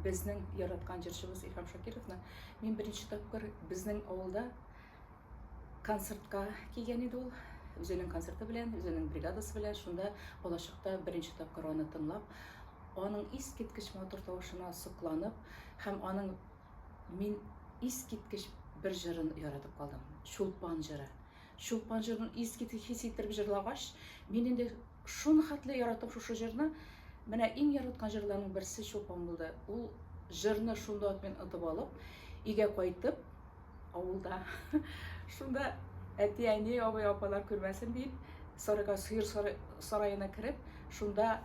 Безнең яраткан җырчыбыз Илһам Шакировны мин беренче тапкыр безнең авылда концертка килгән иде ул. Үзенең концерты белән, үзенең бригадасы белән. Шунда балачакта беренче тапкыр аны тыңлап, аның искиткеч матур тавышына сокланып һәм аның мин искиткеч бер җырын яратып калдым. Чулпан җыры. Чулпан җырын искиткеч хис иттереп җырлагач, мин инде шуны хәтле яраттым шушы җырны. Менә иң яраткан җырларның берсе Чулпан булды. Ул җырны шунда ук мин отып алып, өйгә кайтып, авылда шунда әти-әни, абый, апалар күрмәсен дип, сарайга, сыер сараена кереп, шунда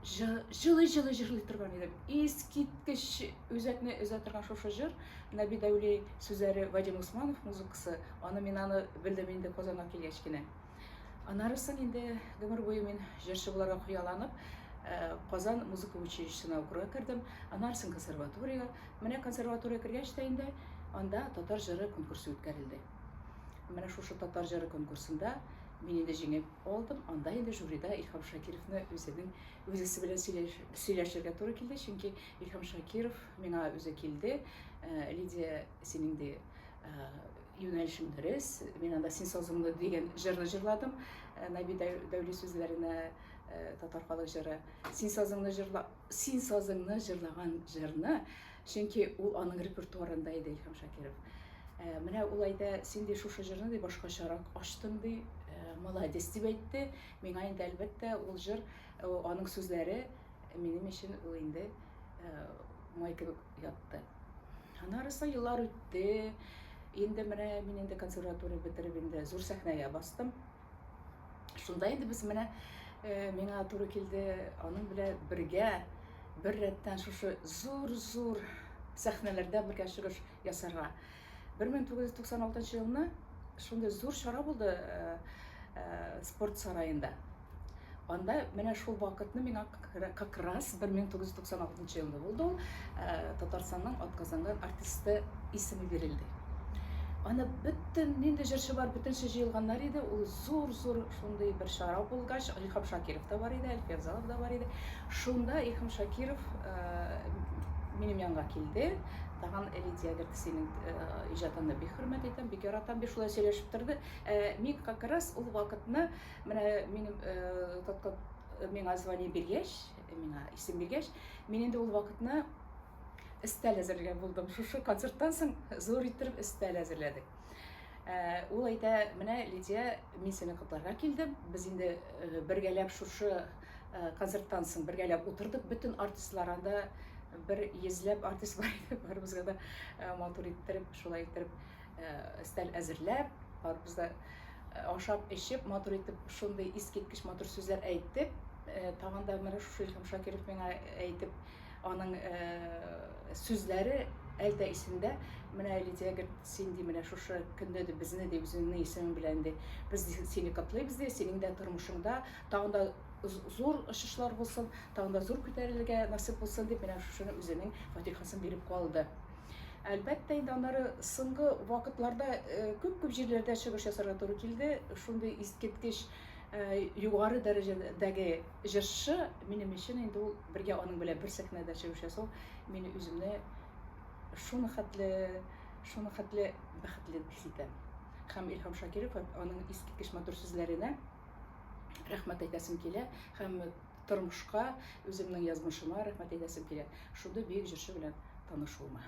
җылый-җылый җырлый торган идем. Искиткеч үзәкне өзә торган шушы җыр, Нәби Дәүли сүзләре, Вадим Усманов музыкасы, аны мин аны белдем инде Казанга килгәч кенә. Аннары соң инде гомер буе мин җырчы буларга хыялланып, э, Казан музыка училищесына укырга кердем. Аннары соң консерваториягә. Менә консерватория кергәч тә инде анда татар җыры конкурсы үткәрелде. Менә шушы татар җыры конкурсында мин инде җиңеп алдым. Анда инде жюрида Илһам Шакировны үзенең үзесе белән сөйләшергә туры килде, чөнки Илһам Шакиров миңа үзе килде. Э, Лидия, синең ди э, юнәлешең дөрес. Мин анда Син сазыңны дигән җырны җырладым. Э, Нәби Дәүли сүзләренә татар халык җыры. Син сазыңны җырла, син сазыңны җырлаган җырны, чөнки ул аның репертуарында иде Илһам Шакиров. Менә ул әйтә, син ди шушы җырны ди башкачарак ачтың ди, молодец дип әйтте. Миңа инде әлбәттә ул җыр, аның сүзләре минем өчен ул инде май кебек ятты. Аннары еллар үтте. Инде менә мин инде консерватория бетереп инде зур сәхнәгә бастым. Шунда инде без менә миңа туры килде аның белән бергә бер рәттән шушы зур-зур сәхнәләрдә бергә чыгыш ясарга. 1996 елны шундый зур чара булды э, э, спорт сараенда. Анда менә шул вакытны миңа как раз 1996 елда булды ул, э, Татарстанның атказанган артисты исеме бирелде. Аны бөтен нинди җырчы бар, бөтенесе җыелганнар иде. Ул зур-зур шундый бер чара булгач, Илһам Шакиров та бар иде, Әлфия Авзалов да бар иде. Шунда Илһам Шакиров э, минем янга килде. Тагын Лидия говорит, синең э, иҗатыңны бик хөрмәт итәм, бик яратам, дип шулай сөйләшеп торды. Мин как раз ул вакытны менә минем татка миңа звание биргәч, миңа исем биргәч, мин инде ул вакытны өстәл әзерләгән булдым. Шушы концерттан соң зур иттереп өстәл әзерләдек. Ул әйтә, менә Лидия, мин сине котларга килдем. Без инде бергәләп шушы концерттан соң бергәләп утырдык. Бөтен артистлар анда бер йөзләп артист бар иде, барыбызга да матур иттереп, шулай иттереп өстәл әзерләп, барыбыз да ашап, эчеп, матур итеп, шундый искиткеч матур сүзләр әйтеп, тагын да менә шушы Илһам Шакиров миңа әйтеп, аның сүзләре әле дә исемдә. Менә Лидия говорит, син ди менә шушы көндә ди безне ди үзеңнең исемең белән ди без сине котлыйбыз ди, синең дә тормышыңда тагын да зур очышлар булсын, тагын да зур күтәрелергә насыйп булсын дип менә шушыны үзенең фатихасын биреп калды. Әлбәттә инде аннары соңгы вакытларда э, күп-күп җирләрдә чыгыш ясарга туры килде. Шундый искиткеч э, югары дәрәҗәдәге җырчы минем өчен инде ул бергә аның белән бер сәхнәдә чыгыш ясау мин үземне шуны хәтле шуны хәтле бәхетле хис итәм. Һәм Илһам Шакиров аның искиткеч матур сүзләренә рәхмәт әйтәсем килә һәм тормышка, үземнең язмышыма рәхмәт әйтәсем килә. Шундый бөек җырчы белән танышуыма.